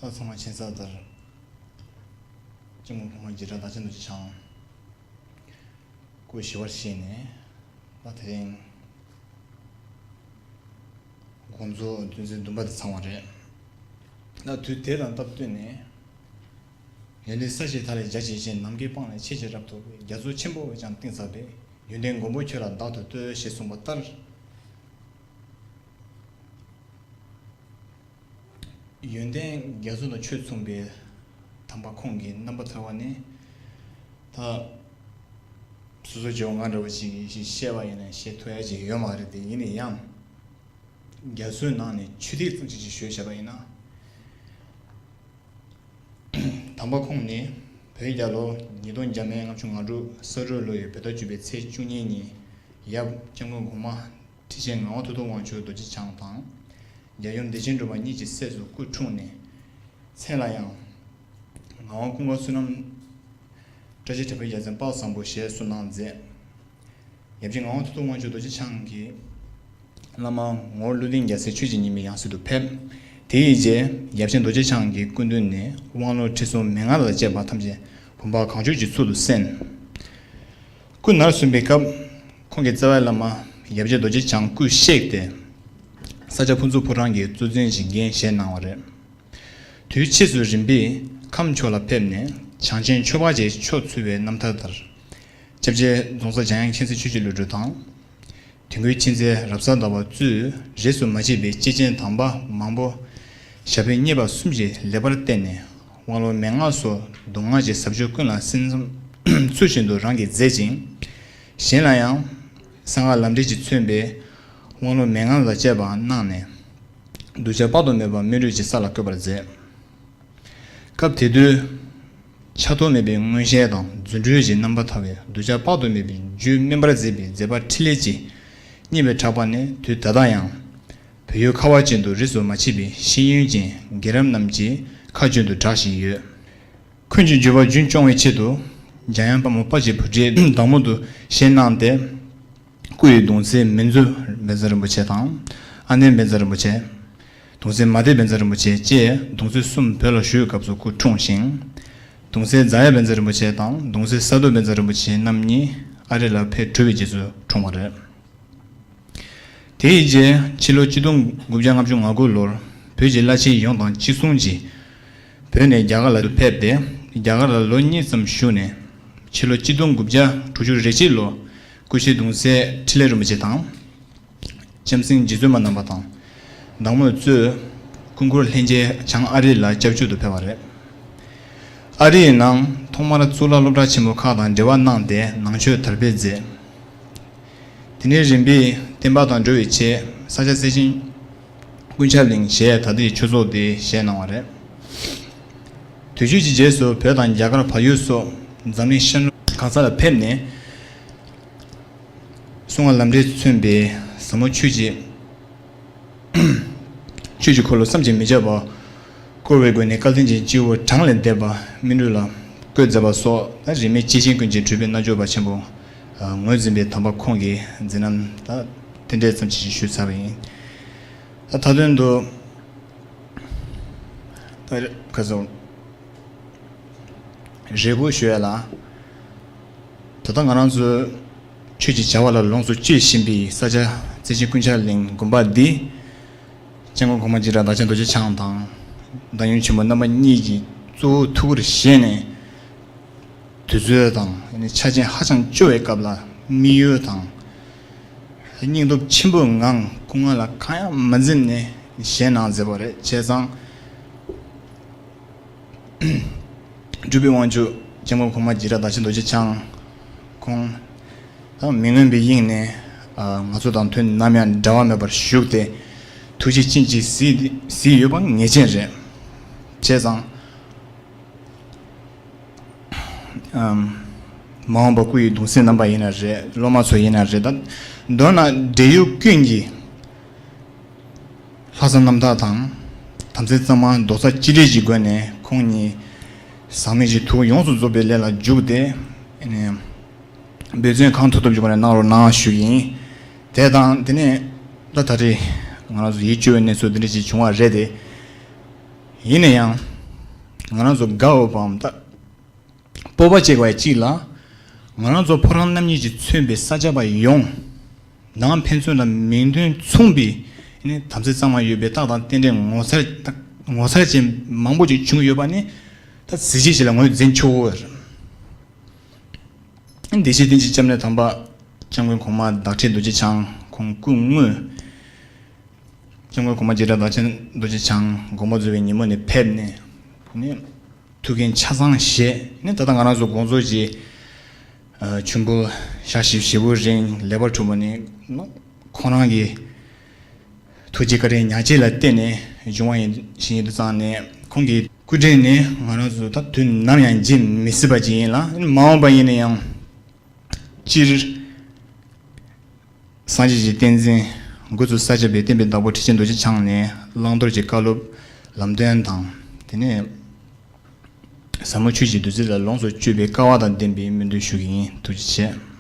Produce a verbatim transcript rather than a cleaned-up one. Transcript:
ད་ཚང་མ་མཁྱེན་གསལ་ལྟར། སྐྱབས་མགོན་གོང་མ་རྗེས་དྲན་དར་ཆེན་རྡོ་རྗེ་འཆང་སྐུ་ཞི་བར་གཤེགས་ནས་ད་དེ་རིང་དགོངས་རྫོགས་དོན་ཚན་བདུན་པ་དེ་ཚང་བ་རེད། ད་དུས་དེ་དང་སྟབས་བསྟུན་ནས། ཡོན་ཏན་ས་གཞི་མཐའ་ལས་རྒྱ་ཆེ་ཞིང་། ནམ་མཁའི་དཔངས་ལས་ཆེས་ཆེར་རབ་ཏུ་དགོས། རྒྱ་མཚོ་ཆེན་པོས་ཀྱང་གཏིང་ཟབ་པས། ཡོན་ཏན་མགོན་པོ་ཁྱོད་ལ་བདག་ཏུ་བསྟོད། ཞེས་གསུངས་པ་ལྟར། ཡོན་ཏན་རྒྱ་མཚོ་དང་ཆོས་མཚུངས་པའི་དམ་པ་ཁོང་གི་རྣམ་པ་ཐར་པ་ནི། ད་སོ་སོ་ཇོ་ང་འདྲ་བོ་ཞིག་གིས་ཞིག་བཤད་པ་ཡིན་ན་བཤད་ཐུབ་ཡ་ཅིག་ཡོད་མ་རེད་དེ། ཡིན་ན་ཡང་རྒྱ་མཚོའི་ནང་ནས་ཆུ་ཐིགས་ཙམ་ཅིག་ཅིག་ཞུས་བྱས་པ་ཡིན་ན། དམ་པ་ཁོང་ནི་བོད་རྒྱལ་ལོ་ཉིས་སྟོང་བརྒྱ་མེད་ལྔ་བཅུ་ང་དྲུག་ས་རུབ་ལོ་ཡི་བོད་ཟླ་བཅུ་པའི་ཚེས་བཅུ་གཉིས་ཉིན། ཡབ་སྐྱབས་མགོན་གོང་མ་ཁྲི་ཆེན་ངག་དབང་ཐུབ་ཐུབ་དབང་ཕྱུག་རྡོ་རྗེ་འཆང་དང་། རྒྱལ་ཡུམ་བདེ་ཆེན་སྒྲོལ་མ་གཉིས་ཀྱི་སྲས་སུ་སྐུ་འཁྲུངས་ནས། མཚན་ལ་ཡང་ངག་དབང་ཀུན་དགའ་བསོད་ནམས་བཀྲ་ཤིས་དྲེགས་པའི་རྒྱལ་མཚན་དཔག་བཟང་པོ་ཞེས་གསོལ་གནང་མཛད། ཡབ་རྗེ་ངག་དབང་ཐུབ་ཐུབ་དབང་ཕྱུག་རྡོ་རྗེ་འཆང་གིས་བླ་མ་ངོར་ཀླུ་ལྡིང་རྒྱལ་མཚན་ཆོས་ཀྱི་ཉི་མའི་ཡང་སྲིད་དུ་ཕེབས། དེ་ཡི་རྗེས་ཡབ་ཆེན་རྡོ་རྗེ་འཆང་གི་སྐུ་མདུན་ནས་དབང་ལུང་ཁྲིད་གསུམ་མན་ངག་དང་བཅས་པ་ཐམས་ཅད་བུམ་པ་གང་བྱོའི་ཚུལ་དུ་གསན། སྐུ་ནར་སོན་པའི་སྐབས། ཁོང་གི་རྩ་བའི་བླ་མ་ཡབ་རྗེ་རྡོ་རྗེ་འཆང་སྐུ་གཤེགས་ཏེ། ས་སྐྱ་ཕུན་ཚོགས་ཕོ་བྲང་གི་གཙོ་འཛིན་ཞིག་འགན་བཞེས་གནང་བ་རེད། དུས་ཕྱིས་སུ་རིམ་པས་ཁམས་ཕྱོགས་ལ་ཕེབས་ནས་བྱང་ཆེན་ཆོས་འཕགས་ཀྱི་ཕྱོགས་འཚོལ་བའི་རྣམ་ཐར་ལྟར། སྐྱབས་རྗེ་རྫོང་སར་འཇམ་དབྱངས་མཁྱེན་བརྩེ་ཆོས་ཀྱི་བློ་གྲོས་དང་། དུས་འཁོར་མཁྱེན་བརྩེ་རབ་གསལ་ཟླ་བ་གཙོས་རིས་སུ་མ་ཆད་པའི་སྐྱེས་ཆེན་དམ་པ་མང་པོ། ཞབས་པད་བསྙེན་པ་གསུམ་གྱིས་ལེགས་པར་བསྟེན་ནས་དབང་ལུང་མན་ངག་སོགས་མདོ་སྔགས་ཀྱི་ཟབ་ཆོས་ཀུན་ལ་སེམས་ཚུལ་བཞིན་དུ་རང་གིས་མཛད་ཅིང་། གཞན་ལ་ཡང་གསང་སྔགས་ལམ་འབྲས་ཀྱིས་མཚོན་པའི་དབང་ལུང་མན་ངག་དང་བཅས་པ་གནང་ནས། གདུལ་བྱ་དཔག་ཏུ་མེད་པ་སྨིན་གྲོལ་གྱི་ས་ལ་བཀོད་པར་མཛད། སྐབས་དེ་དུས། ཆགས་ཐོགས་མེད་པའི་མངོན་ཤེས་དང་རྫུ་འཕྲུལ་གྱི་རྣམ་པ་ཐར་བའི་གདུལ་བྱ་དཔག་ཏུ་མེད་པའི་རྒྱུད་སྨིན་པར་མཛད་པའི་མཛད་པ་འཕྲིན་ལས་ཀྱིས་མཉེས་པའི་གྲགས་པ་ནི་དུས་ད་ལྟ་ཡང་བོད་ཡུལ་ཁ་བ་ཅན་དུ་རིས་སུ་མ་ཆད་པའི་ཤེས་ཡོན་ཅན་རྒན་རབས་རྣམས་ཀྱི་ཁ་རྒྱུན་དུ་གྲགས་བཞིན་ཡོད། ཁོང་གི་བརྒྱུད་པ་རྒྱུན་སྐྱོང་བའི་ཆེད་དུ་འཇམ་དབྱངས་དཔལ་མོ་དཔལ་གྱི་བུ་ཁྲིད་བདག་མོ་དུ་བཞེངས་གནང་སྟེ། སྐུ་ཡི་གདུང་སྲས་མི་འཛུལ་བཛྲ་རིན་པོ་ཆེ་དང་། ཨ་ནེ་བཛྲ་རིན་པོ་ཆེ། གདུང་སྲས་མ་ཏི་བཛྲ་རིན་པོ་ཆེ་བཅས་གདུང་སྲས་གསུམ་བོད་ལ་བཞུགས་སྐབས་སུ་སྐུ་འཁྲུངས་ཤིང་། གདུང་སྲས་རྫ་གཡག་བཛྲ་རིན་པོ་ཆེ་དང་གདུང་སྲས་ས་རྡོ་བཛྲ་རིན་པོ་ཆེ་རྣམ་གཉིས་ཨ་རི་ལ་ཕེབས་གྲུབ་པའི་རྗེས་སུ་འཁྲུངས་པ་རེད། དེ་ཡི་རྗེས་ཕྱི་ལོ་ཆིག་སྟོང་དགུ་བརྒྱ་ལྔ་བཅུ་ང་དགུ་ལོར་བོད་ཀྱི་བླ་ཆེན་ཡོངས་དང་གཅིག་མཚུངས་ཀྱིས་བོད་ནས་རྒྱ་གར་ལ་ཕེབས་ཏེ་རྒྱ་གར་ལ་ལོ་གཉིས་ཙམ་བཞུགས་ནས་ཕྱི་ལོ་ཆིག་སྟོང་དགུ་བརྒྱ་དྲུག་ཅུ་རེ་གཅིག་ལོ་སྐུ་ཕྱྭའི་གདུང་སྲས་འཕྲིན་ལས་རིན་པོ་ཆེ་དང་། ལྕམ་སྲིང་རྗེ་བཙུན་མ་རྣམ་པ་དང་། བདག་མོས་གཙོས་སྐུ་འཁོར་ལྷན་རྒྱས་བྱང་ཨ་རི་ལ་སྐྱབས་བཅོལ་དུ་ཕེབས་པ་རེད། ཨ་རི་ཡི་ནང་ཐོག་མར་གཙུག་ལག་སློབ་གྲྭ་ཆེན་མོ་ཁག་དང་འབྲེལ་བ་གནང་སྟེ་ནང་ཆོས་དར་སྤེལ་མཛད། དེ་ནས་རིམ་པས་བསྟན་པ་དང་འགྲོ་བའི་ཆེད་ས་སྐྱ་རྩེ་ཆེན་ཀུན་ཁྱབ་གླིང་ཞེས་ད་ལྟའི་ཆོས་ཚོགས་དེ་བཞེངས་གནང་བ་རེད། དུས་ཚོད་ཀྱི་རྗེས་སུ་བོད་དང་རྒྱ་གར་བལ་ཡུལ་སོགས་འཛམ་གླིང་ཤར་ནུབ་གང་ས་ལ་ཕེབས་ནས། གསང་སྔགས་ལམ་འབྲས་མཚོན་པའི་ཟབ་མོ་ཆོས་ཀྱི་ཆོས་ཀྱི་འཁོར་ལོ་བསམ་གྱིས་མི་ཁྱབ་པ་བསྐོར་བའི་སྒོ་ནས་བསྐལ་དོན་གྱི་སྤྱི་བོར་གྲངས་ལས་འདས་པ་སྨིན་གྲོལ་ལ་བཀོད་མཛད་པ་སོགས་ད་རིས་མེད་སྐྱེས་ཆེན་ཀུན་གྱི་གྲུབ་པའི་རྣལ་འབྱོར་པ་ཆེན་པོ་ངོས་འཛིན་པའི་དམ་པ་ཁོང་གི་མཛད་རྣམ་ད་དེ་འདྲའི་ཙམ་ཞིག་ཞུས་ཚར་བ་ཡིན། ད་མཐའ་དོན་དུ་ད་ཁ་སང་རེ་སྐུལ་ཞུ་ཡ་ལ། ད་ལྟ་ང་རང་ཚོའི་ཆོས་ཀྱི་བྱ་བ་ལ་ལོངས་སུ་སྤྱོད་བཞིན་པའི་ས་སྐྱ་རྩེ་ཆེན་ཀུན་ཁྱབ་གླིང་དགོན་པ་འདི། སྐྱབས་མགོན་གོང་མ་རྗེ་བཙུན་བདག་ཆེན་རྡོ་རྗེ་འཆང་དང་། བདག་ཉིད་ཆེན་པོ་རྣམ་པ་གཉིས་ཀྱི་གཙོ་བོ་ཐུགས་ཁུར་བཞེས་ནས། དུས་ཚོད་དང་ཆ་རྐྱེན་ཧ་ཅང་སྐྱོ་བའི་སྐབས་ལ་དམིགས་ཡུལ་དང་། སྙིང་སྟོབས་ཆེན་པོའི་ངང་སྐུ་ངལ་ལ་གང་ཡང་མ་འཛེམས་ནས་བཞེངས་གནང་མཛད་པ་རེད། བྱས་ཙང་། སྤྲུལ་པའི་དབང་ཕྱུག་སྐྱབས་མགོན་གོང་མ་རྗེ་བཙུན་བདག་ཆེན་རྡོ་རྗེ་འཆང་ཁོང་དང་མི་མངོན་པའི་དབྱིངས་ནས་ང་ཚོ་དང་དོན་ནམ་ཡང་འབྲལ་བ་མེད་པར་བཞུགས་ཏེ་ཐུགས་རྗེ་ཅན་གྱིས་གཟིགས་གཟིགས་ཡོད་པ་ངེས་ཅན་རེད། བྱས་ཙང་། མ་འོངས་པ་སྐུ་ཡི་གདུང་སྲས་རྣམ་པ་ཡིན་ན་རེད། སློབ་མ་ཚོ་ཡིན་ན་རེད། ད་མདོར་ན་འབྲེལ་ཡོད་ཀུན་གྱིས་ལྷག་བསམ་རྣམ་དག་དང་། དམ་ཚིག་གཙང་མ་རྡོག་རྩ་གཅིག་སྒྲིལ་གྱི་སྒོ་ནས་ཁོང་ཉིད་ཟག་མེད་ཀྱི་ཐུགས་ཡོངས་སུ་རྫོགས་པའི་ལས་ལ་འཇུག་སྟེ། འབད་བརྩོན་གང་ཐུབ་ཐུབ་ཀྱི་སྒོ་ནས་གནང་རོགས་གནང་ཞུ་གི་ཡིན། དེ་དང་དེ་ནས་ད་ད་རེས་ང་རང་ཚོ་ཡིད་སྐྱོ་བའི་གནས་ཚུལ་འདི་འདྲ་ཅིག་བྱུང་བ་རེད་དེ། ཡིན་ན་ཡང་ ང་རང་ཚོ་དགའ་འོས་པའམ་ད་སྤོབས་པ་བྱེད་དགོས་ཡ་གཅིག་ལ། ང་རང་ཚོ་ཕོ་བྲང་རྣམ་གཉིས་ཀྱིས་མཚོན་པའི་ས་སྐྱ་པ་ཡོངས་ནང་ཕན་ཚུན་ལ་མིང་དོན་མཚུངས་པའི་ནི་དམ་ཚིག་གཙང་མ་ཡོད་པའི་རྟགས་དང་རྟེན་འབྲེལ་ངོ་མཚར་ངོ་མཚར་ཅན་མང་པོ་ཅིག་བྱུང་ཡོད་པ་ནི་ད་གཟི་བརྗིད་ཞིག་ལ་ངོས་འཛིན་ཆོག་གི་རེད། བདེ་སྐྱིད་བསྟན་འཛིན་སྐྱབས་གནས་དམ་པ་སྐྱབས་མགོན་གོང་མ་བདག་ཁྲི་རྡོ་རྗེ་འཆང་ཁོང་སྐུ་དངོས། སྐྱབས་མགོན་གོང་མ་རྗེ་བདག་ཆེན་རྡོ་རྗེ་འཆང་དགོངས་པ་རྫོགས་པའི་ཉིན་མོ་ནས་ཕེབས་ནས་ནི་ཐུགས་འགན་ཆ་ཚང་བཞེས་ནས། ད་ལྟ་ང་རང་ཚོ་དགོངས་རྫོགས་ཀྱི་ཨ་ཆུ་འབུལ་ཞག་བཞི་བཞི་པོ་རིང་ལེགས་པར་གྲུབ་པ་ནི་ཁོང་རང་གི་ཐུགས་རྗེ་བཀའ་དྲིན་ཉག་གཅིག་ལ་བརྟེན་ནས་བྱུང་བ་ཡིན་ཞིག་ཡིན་དུས་ཙང་ནས། ཁོང་གི་སྐུ་དྲིན་ནི་ང་རང་ཚོ་ད་དུས་ནམ་ཡང་བརྗེད་མི་སྲིད་པ་ཅིག་ཡིན་ལ། མ་འོངས་པ་ཡིན་ན་ཡང་སྤྱིར། སངས་རྒྱས་ཀྱི་བསྟན་འཛིན་འགོ་བཙུགས་ས་སྐྱ་པའི་བསྟན་པའི་བདག་པོ་ཁྲི་ཆེན་རྡོ་རྗེ་འཆང་ནས་བླང་དོར་གྱི་བཀའ་སློབ་ལམ་སྟོན་དང་། དེ་ནས་ཟབ་མོ་ཆོས་ཀྱི་བདུད་རྩི་ལ་ལོངས་སུ་སྤྱོད་པའི་སྐལ་བ་དང་ལྡན་པའི་སྨོན་འདུན་ཞུ་གི་ཡིན། ཐུགས་རྗེ་ཆེ།